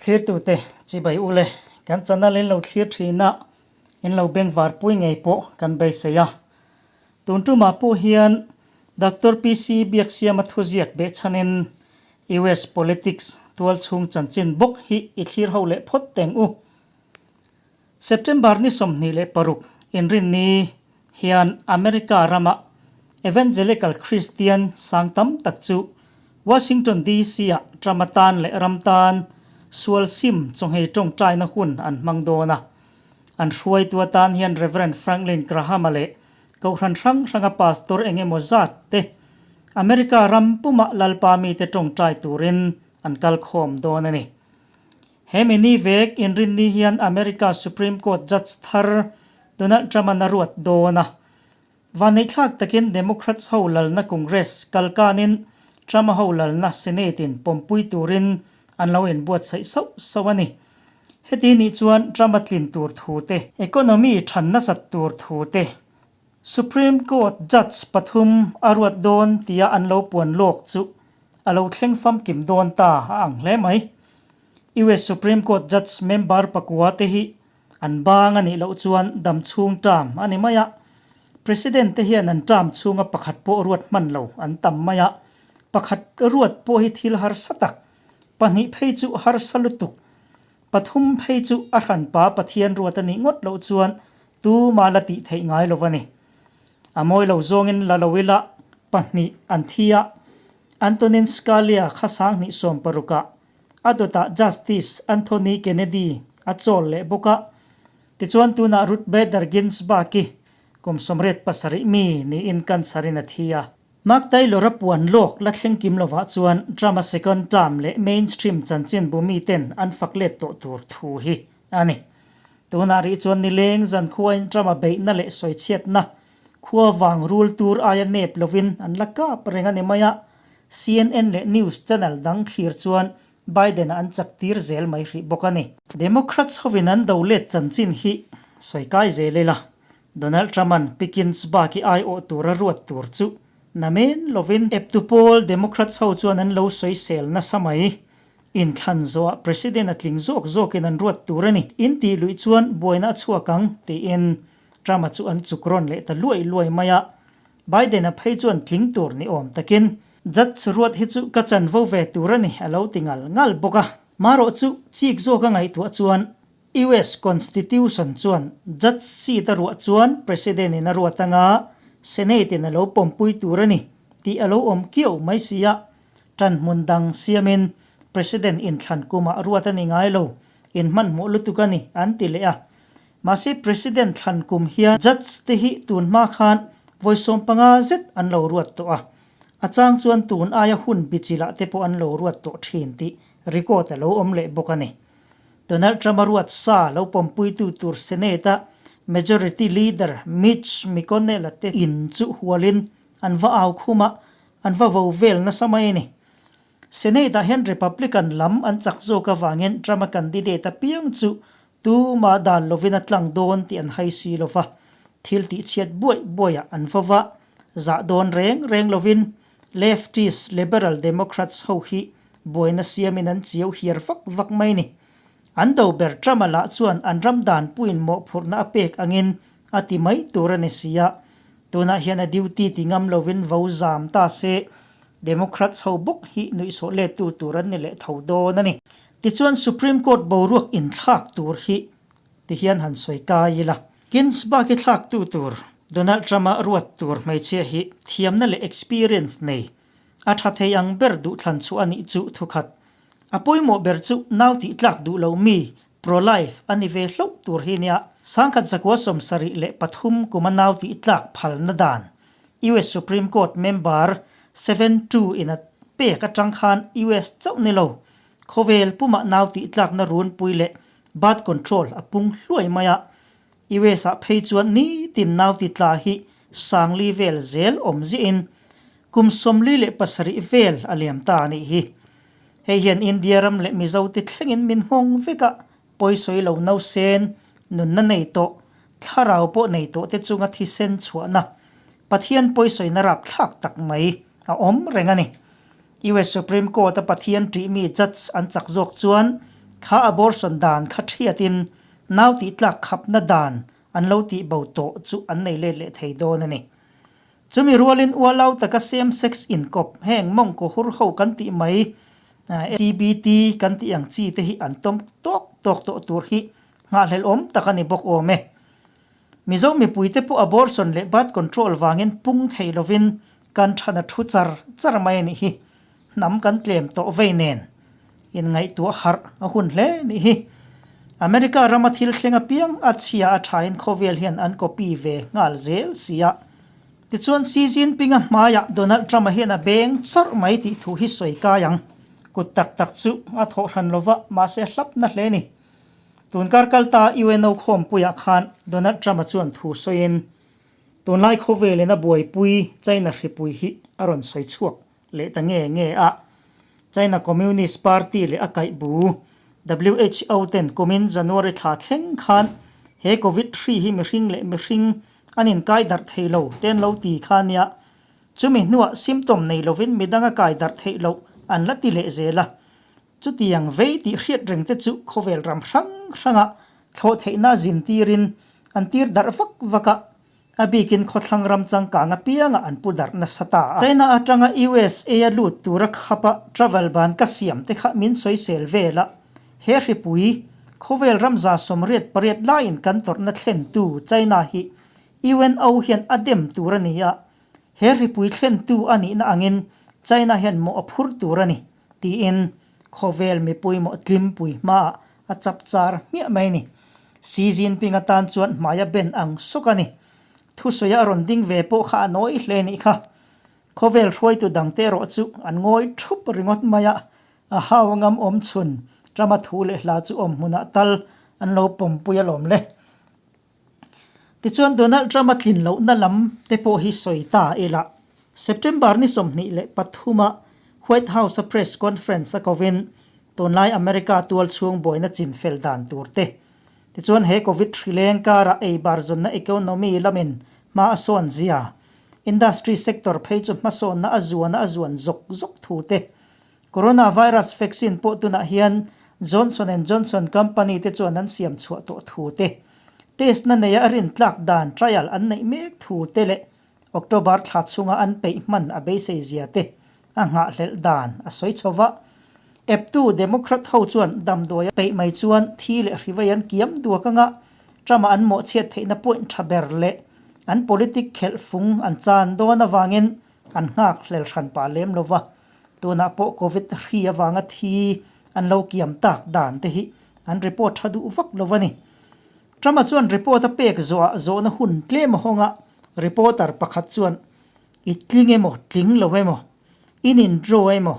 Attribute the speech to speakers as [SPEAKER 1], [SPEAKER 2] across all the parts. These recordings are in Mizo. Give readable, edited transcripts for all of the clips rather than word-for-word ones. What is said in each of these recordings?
[SPEAKER 1] Thlirtute chibai ule kan channel in lo thlir thin a, in lo bengvar pui ngei pawh kan beisei a. Tun tumah pawh hian Doctor PC Biaksiama thuziak behchhanin US politics tualchhung chanchin bawk hi i thlir ho leh phawt teng u. September ni 26 inrinni hian America rama Evangelical Christian sang tam tak chu Washington DC-ah Trump atan leh ram tan sual sim chawnghei tawngtaina hun an hmang dawn a. An hruaitu atan hian Rev. Franklin Graham-a leh kohhran hrang hranga pastor eng emaw zat te America ram pumah Lalpa mite tawngtai turin an kal khawm dawn a ni. He mini vek inrinni hian America Supreme Court Judge thar Donald Trump-a'n a ruat dawn a. Vanneihthlak takin Democrats ho lalna Congress kal kanin Trump-a ho lalna Senate-in pawmpui turin an lo inbuatsaih sauh sauh a ni. Heti nih chuan Trump-a tlin tur thu te, economy than nasat tur thu te, Supreme Court Judge pathum a ruat dawn tia an lo puan lawk chu a lo thleng famkim dawn ta a ang hle mai. US Supreme Court Judge member pakua te hi an bang a nih loh chuan dam chhung term a ni mai a. President te hian an term chhunga pakhat pawh ruat hman lo an tam mai a. Pakhat ruat pawh hi thil harsa tak, pahnih phei chu harsa lutuk, pathum phei chu a hranpa Pathian ruat a nih ngawt loh chuan Tumah la tih theih ngai lo va ni. A mawi lo zawngin la lo ila pahnih an thi a, Antonin Scalia kha sanghnih sawm parukah a dawtah Justice Anthony Kennedy a chawl leh bawk a. Tichuan tunah Ruth Bader Ginsburg-i kum 87 mi niin cancer-in a thi a. Mark Taylor-a puan lawk la thleng kim lovah chuan Trump-a second term leh mainstream chanchinbu miten an fak let tawh tur thu hi a ni. Tunah rih chuan nileng zan khuain Trump-a beihna leh sawichhiatna khua vang rul tur aia nep lovin an la kap reng a ni mai a, CNN leh news channel dang thlir chuan Biden-a an chak tir zel mai hrih bawk a ni. Democrats hovin an do let chanchin hi sawi kai zel ila, Donald Trump-a'n Pickens bak i aiawh tura ruat tur chu namen lovin eptu pawl Democrats ho chuan an lo sawisel nasa mai. Inthlan zawhah President a tling zawk zawkin an ruat tur a ni. In tih luih chuan buaina a chhuak ang, tiin Trump-a chu an chuk rawn leh ta luai luai mai a. Biden-a phei chuan tling tur ni awm takin, Judge ruat hi chu ka chanvo ve tur a ni, a lo ti ngal ngal bawk a. Marawh chu chik zawka ngaihtuah chuan US Constitution chuan Judge seat a ruah chuan President-in a ruat anga Senate-in a lo pawmpui tur a ni tih a lo awm kiau mai si a. Tan hmun dang siamin President inthlan kumah ruat a ni ngai lo, inhmanhmawh lutuk a ni, an ti leh a. Mahse President thlan kum hian Judge te hi tun hma khan vawi 15 zet an lo ruat tawh a, a chang chuan tun aia hun bichilah te pawh an lo ruat tawh thin tih record a lo awm leh bawk a ni. Donald Trump-a ruat sa lo pawmpuitu tur Senate-a Majority Leader Mitch McConnell-a te in chu hualin an va au khum a, An va vo vel nasa mai a ni. Senate-ah hian Republican lam an chak zawk avangin Trump-a candidate apiang chu tumah dan lovin a tlang dawn tih an hai si lo va, thil tihchhiat buaih buaihah an va va zah dawn reng reng lovin leftist liberal Democrats ho hi buaina siamin an chiau hiar vak vak mai a ni. An do ber Trump-a lah chuan an ram danpuiin mawhphurhna a pek angin a ti mai tur a ni si a, Tunah hian a duty ti ngam lovin vo zam ta se, Democrats ho bawk hi nuihsawh lettu tur an ni leh tho dawn a ni. Tichuan Supreme Court boruak inthlak tur hi ti hian han sawi kai ila. Ginsburg hi thlaktu tur Donald Trump-a ruat tur hmeichhia hi thiamna leh experience nei a tha thei ang ber duhthlan chhuah a nih chu thukhat. A pawimawh ber chu nau tih tlak duh lo mi Pro-life a ni ve hlauh tur hi nia. Sangkhat zakua 73 kum a nau tih tlak phalna dan US Supreme Court member 72 in a pek atang khan US chauh ni lo, khawvel pumah nau tih tlakna runpui leh birth control a pung hluai mai a. US ah phei chuan nitin nau ti tla hi sangli vel zel awm ziahin kum 47 vel a liam ta a nih hi. Hei hian India ram leh Mizo te thlengin min nghawng vek a, pawisawi lo nausen, nunna nei tawh, thlarau pawh nei tawh te chunga thisen chhuahna, Pathian pawisawina rapthlak tak mai a awm reng a ni. US Supreme Court a Pathian ṭihmi judge an chak zawk chuan Kha abortion dan kha thiatin nau tihtlak khapna dan an lo tih bo tawh chu an nei let leh thei dawn a ni. Chumi rualin ualau taka same sex inkawp heng mawngkaw hur ho kan tih mai LGBT kan tih ang chi te hi an tawm tawk tawk tawh tur hi nghahhlelh awm tak a ni bawk awm e. Mizo mipuite pawh abortion leh birth control vangin pung thei lovin kan thana thu char char mai a nih hi. Hnam kan tlem tawh vei nen inngaihtuah harh a hun hle nih hi. America rama thil thleng apiang a chhia a thain khawvel hian an copy ve nghal zel si a. Tichuan Xi Jinping-a hmaiah Donald Trump-a hian a beng chawrh mai tih thu hi sawi kai ang. Kut tak tak chu a thawh hran lova mahse hlapna hle ni. Tun kar kalta UNO khawmpuiah khan Donald Trump-a chuan thu sawiin tunlai khawvelin a buaipui China hripui hi a rawn sawi chhuak leh ta nge nge a. China Communist Party leh a kaihbu WHO ten kumin January thla thleng khan he Covid hri hi mihring leh mihring an inkai darh thei lo te an lo ti kha nia. Chumi hnuah symptom nei lovin midang a kai darh theih loh an la ti leh zel a. Chutiang vei tih hriat reng te chu khawvel ram hrang hranga thlawh theihna zin tirin an tir darh vak vak a, a bikin khawthlang ram changkang apiangah an pu darh nasa ta a. China atanga USA a lut tura khapa travel ban ka siam te kha min sawisel vel a, he hripui khawvel ram 88 laiin kan tawrhna thlentu China hi UNO hian a dem tur a ni a, he hripui thlentu a nihna angin China hian mawh a phur tur a ni. Tiin khawvel mipui mawh tlimpui hmaah a chap char hmiah mai a ni. Xi Jinping atan chuan hmai a ben ang sawk a ni. Thusawi a rawn ding ve pawh kha a nawi hle nih kha. Khawvel hruaitu dangte erawh chu an ngawi thup ringawt mai a, a hau ngam awm chhun Trump-a thu leh hla chu awm hmunah tal an lo pawmpui alawm le. Tichuan Donald Trump-a tlin lohna lam te pawh hi sawi ta ila. September ni 23 a White House-a press conference a kovin tunlai America tual chhung buaina chinfel dan tur te. Tichuan he Covid hri leng karah ei bar zawnna economy lamin hma a sawn zia, industry sector phei chu hmasawnna a zuana a zuan zawk zawk thu te Coronavirus vaccine pawh tunah hian Johnson and Johnson company te chuan an siam chhuah tawh thu te, test na neia a rintlak dan trial an neih mek thu te leh October thla chhunga an peih hman a beisei zia te a nghahhlelh dan a sawi chho va. Eptu Democrat ho chuan damdawi a peih mai chuan thi leh hrivei an kiam duak anga Trump-a an mawhchhiat theihna point tha ber leh an politic khelh fung an chan dawn avangin an nghakhlel hran pah lem lo va. Tunah pawh Covid hri avanga thi an lo kiam tak dan te hi an report tha duh vak lo a ni. Trump-a chuan report a pek zawhah zawhna hun tlem a hawng a, reporter pakhat chuan, I tling emaw, tling lo emaw, in in draw emaw,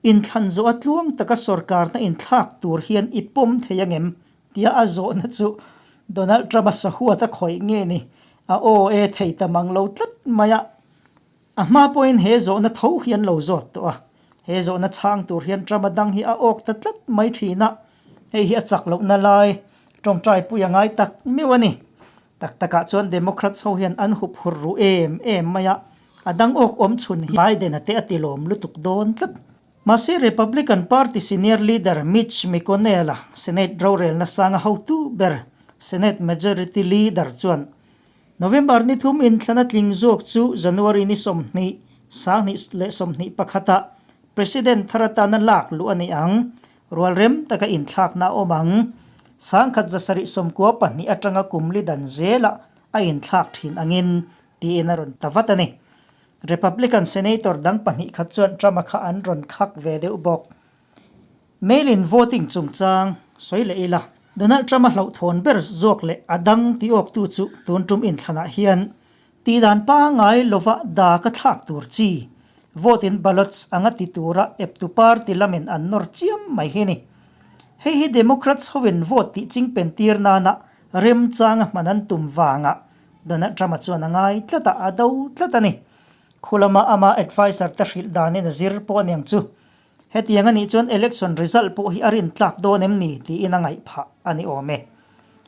[SPEAKER 1] inthlan zawh a tluang taka sorkarna inthlak tur hian i pawm thei angem? tia a zawhna chu Donald Trump-a sahuat a khawih nge ni? A aw e thei ta mang lo tlat mai a. A hma pawhin he zawhna tho hi an lo zawt tawh a, he zawhna chhang tur hian Trump-a dang hi a awk ta tlat mai thin a, hei hi a chak lohna lai tawngtai pui a ngai tak meuh a ni. Tak takah chuan Democrats ho hian an hup hur ru em em mai a, a dang awk awm chhun hi Biden-a te a ti lawm lutuk dawn tlat. Mahse Republican Party senior leader Mitch McConnell-a Senate rorelna sanga hotu ber Senate Majority Leader chuan November ni thum inthlana tling zawk chu January ni 20, 2021 ah President thar atana lak luh a ni ang. Rualrem taka inthlakna a awm ang. 1792 atanga kum li dan zelah a inthlak thin angin tiin a rawn ta vat a ni. Republican Senator dang pahnih khat chuan Trump-a kha an rawn khak ve deuh bawk. Mail-in voting chungchang sawi leh ila, Donald Trump-a hlauhthawn ber zawk leh a dang ti awktu chu tun tum inthlanah hian tihdan pangngai lova da ka thlak tur chi vote-in ballots anga ti tura eptu party lamin an nawr chiam mai hi ni. Hei hi Democrats hoin vote tih chingpen tir nana remchanga hman an tum vangah Donald Trump-a chuan a ngai tlat a, a do tlat a ni. Khulama ama adviser te hrilh danin a zir pawh aniang chu. Hetiang a nih chuan election result pawh hi a rin tlak dawn em ni tiin a ngaih phah a ni awm e.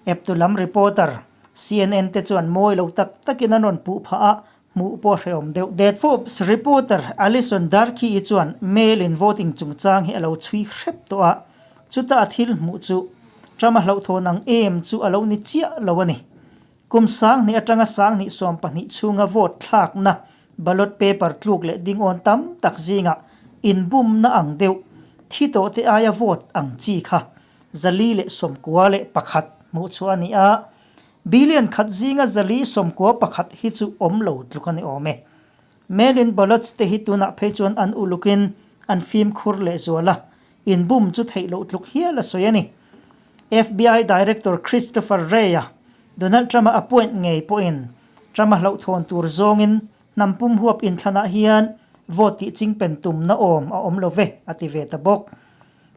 [SPEAKER 1] Eptu lam reporter CNN te chuan mawi lo tak takin an rawn puh phah a, hmuh pawh a hrehawm deuh. Det Forbes reporter Alison Darkey-i chuan mail-in voting chungchang hi a lo chhui hrep tawh a. Chuta a thil hmuh chu Trump-a hlauhthawn ang em chu a lo ni chiah lo a ni. Kum 2000 atanga 2012 chhunga vote thlakna ballot paper tluk leh dingawn tam tak zingah inbumna ang deuh thi tawh te aia vote ang chi kha 491 hmuh chhuah a ni a, billion khat zinga 491 hi chu awm lo tluk a ni awm e. Mail-in ballots te hi tunah phei chuan an ulukin an fimkhur lehzual a, inbum chu theih loh tluk hial a sawi a ni. FBI Director Christopher Wray-a Donald Trump-a appoint ngei pawhin Trump-a hlauhthawn tur zawngin hnam pum huap inthlanah hian vote tih chingpen tumna awm a awm lo ve, a ti ve ta bawk.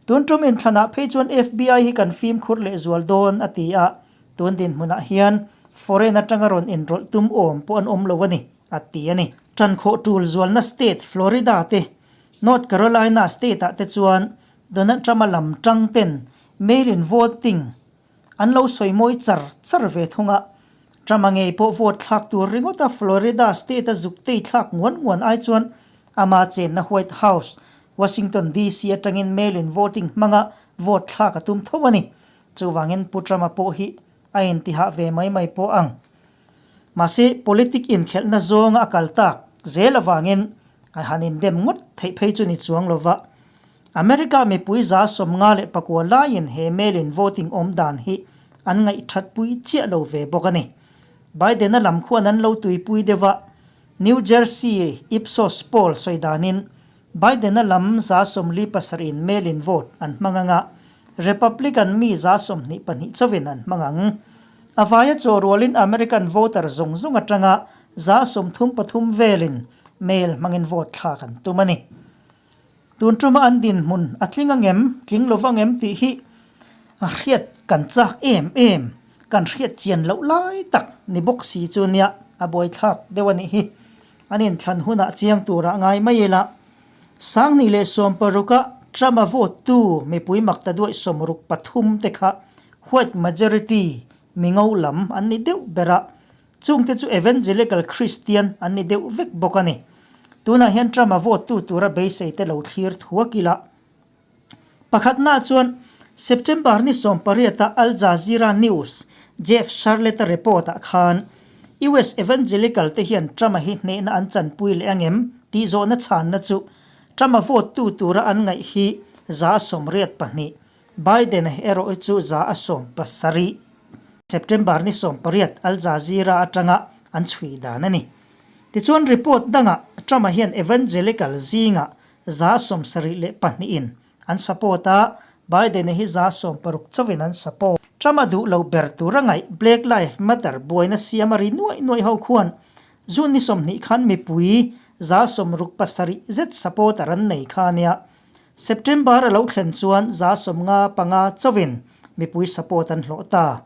[SPEAKER 1] Tun tum inthlanah phei chuan FBI hi kan fimkhur lehzual dawn, a ti a, tun dinhmunah hian foreign atanga rawn inrawlh tum awm pawh an awm lo a ni, a ti a ni. Ṭankhawh ṭul zualna state Florida te North Carolina state-ah te chuan Donald Trump-a lam ṭang ten mail-in voting an lo sawi mawi char char ve thung a. Trump-a ngei pawh vote thlak tur ringawta Florida state-a zuk tei thlak nguan nguan ai chuan ama chenna White House, Washington DC atangin mail-in voting hmanga vote thlak a tum tho a ni. Chuvangin Pu Trump-a pawh hi a intihah ve mai mai pawh ang. Mahse, politic inkhelhna zawnga a kal tak zel avangin a han indem ngawt theih phei chu ni chuang lova. America mipui 59 laiin he mail-in voting awm dan hi an ngaihthatpui chiah lo ve bawk a ni. Biden-a lam khuan an lo tuipui deuh a, New Jersey Ipsos poll sawi danin Biden-a lam 47 in mail-in vote an hmang ang a, Republican mi 22 chauhin an hmang ang. A vaia chaw rualin American voter zawng zawng atanga 33 velin mail hmangin vote thlak an tum a ni. Tun tuma an dinhmun a tling angem, tling lo vangem tih hi a hriat kan chak em em, kan hriat chian loh lai tak ni bawk si chu nia a buaithlak deuh a nih hi. An inthlan hunah chiang turah ngai mai ila, 2016 a Trump-a vote tu mipui makta duaih 63 te kha white majority mi ngo lam an ni deuh ber a, chungte chu evangelical Christian an ni deuh vek bawk a ni. Tunah hian Trump-a vote tu tura beisei te lo thlir thuak ila. Pakhatna chuan September ni 18 a Al Jazeera News Jeff Sharlet-a report-ah khan US Evangelical te hian Trump-a hi hnehna an chanpui leh angem tih zawhna chhanna chu Trump-a vote tu tura an ngaih hi 82, Biden-a erawh hi chu 70. September ni 18 Al Jazeera atanga an chhui dan a ni. Tichuan report dangah Trump-a hian Evangelical zingah 72 in an support a, Biden-a hi 60 chauhin an support. Trump-a duh lo ber tur a ngaih Black Life Matter buaina siam a ri nuaih nuaih ho khuan June ni 20 khan mipui 67 zet supporter an nei kha a nia. September a lo thlen chuan 55 chauhin mipui support an hlawh ta.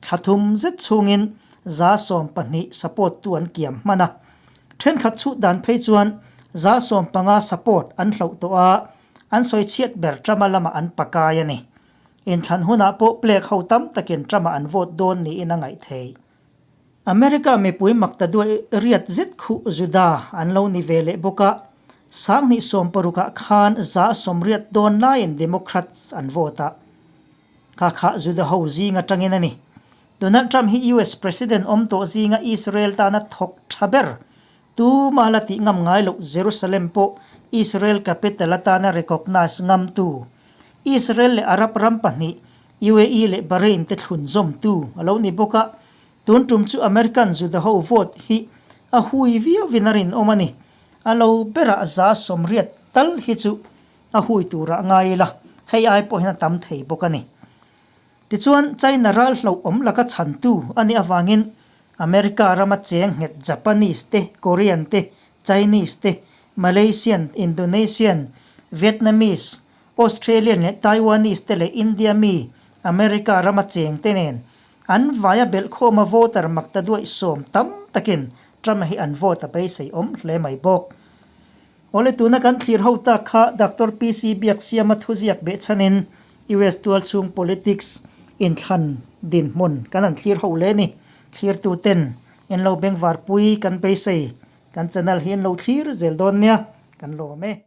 [SPEAKER 1] Thla thum zet chhungin 12 support tu an kiam hman a. Thenkhat chhut dan phei chuan 15 support an hloh tawh a, an sawi chhiat ber Trump-a lamah an pakai a ni. Inthlan hunah pawh plek ho tam takin Trump-a an vote dawn niin a ngaih theih. America mipui makta duai riat zet khuh Juda an lo ni ve leh bawk a, 2016 ah khan 80 dawn laiin Democrats an vote a. Kha kha Juda ho zing atangin a ni. Donald Trump hi US President awm tawh zinga Israel tana thawk tha ber, tuma la tih ngam ngai loh Jerusalem pawh Israel capital atana recognise ngamtu, Israel leh Arab ram pahnih UAE leh Bahrain te thlun zawmtu a lo ni bawk a, tun tum chu American Juda ho vote hi a hui viauvin a rinawm a ni. A lo berah 80 tal hi chu a hui turah ngai ila, hei ai pawh hian a tam thei bawk a ni. Tichuan, China ral hlauhawm laka chhantu a nih avangin America rama cheng nghet Japanese te, Korean te, Chinese te, Malaysian, Indonesian, Vietnamese, Australian leh Taiwanese te leh India mi America rama cheng te nen an vaia belhkhawma voter makta duaih sawm tam takin Trump hi an vote a beisei awm hle mai bawk. Awle tuna kan thlir ho tak kha Doctor PC Biaksiama thuziak behchhanin US tualchhung politics inthlan dinhmun kan han thlir ho hle ni. Thlirtuten in lo bengvarpui kan beisei kan channel hi an lo thlir zel dawn nia kan lawm e.